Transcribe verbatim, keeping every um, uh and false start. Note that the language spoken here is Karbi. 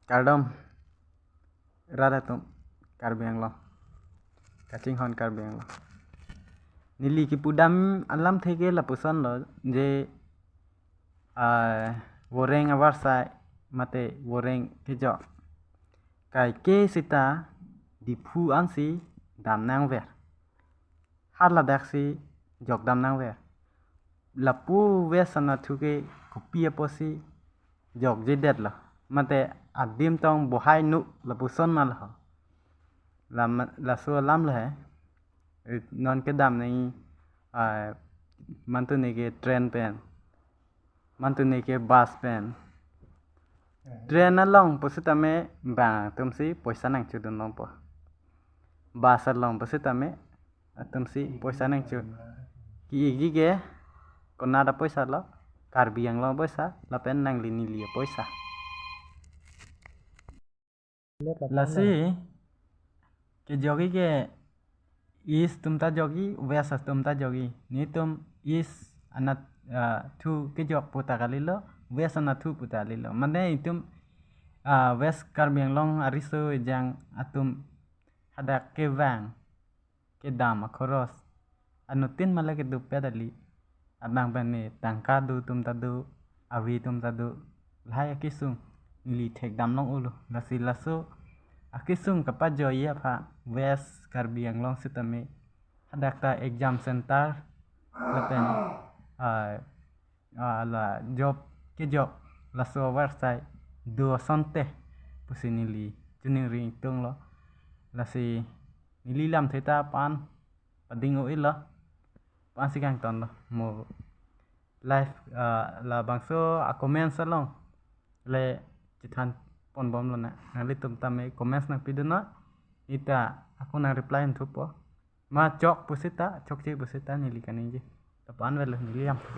Kardom, rat atum, Karbi Anglong, kachinghon Karbi Anglong. Neli kipudam alamthe ke lapuson lo je, ah, voreng avarsai mate voreng kejok kaike sita Diphu ansi dam nangver. Har ladaksi jok dam nangver. Lapu West anatthu ke kopi apotsi jokjedet lo. Mate adim tong bohai nu lapuson ma lo. Lam, laso alam lo he. Non kedam nangji, ah, mantune ke train pen, mantune ke bus pen. Train along pusitame bang atumsi poisa nangchodun longpo. Bus along pusitame atumsi poisa nangcho. Ki-igi ke konat apoisa lo, Karbi Anglong apoisa, lapen nangli neli apoisa. Lasi kejokji ke East atum ta jokji, West atum ta jokji. Netum East anat, ah, thu kejok puta kalilo, West anatthu puta kalilo. Mane itum, ah, West Karbi Anglong ariso ejang atum hadak kevang kedam akhoros anuttin male kedupet kali. Adang pen ne tangka do atum ta do, ave atum ta do. Lahai akesung neli thekdam long-olo. Lasi laso akesung kapajoiji aphan West Karbi Anglong sitame hadak ta exam center lapen, ah, ah, la job kejok laso avarsai do asonte pusi neli chiningri ingtung lo. Lasi neli lamthe ta pan pading-o-ilo, pansi kangton lo. Mo live, ah, labangso a-comments along le chethan ponbom lonang. Nanglitum tame comments nangpidun non. Neta ako nang reply thupo. Ma chok pusita, chokche pusita neli kaningje. Ta pan velo neli lamthe.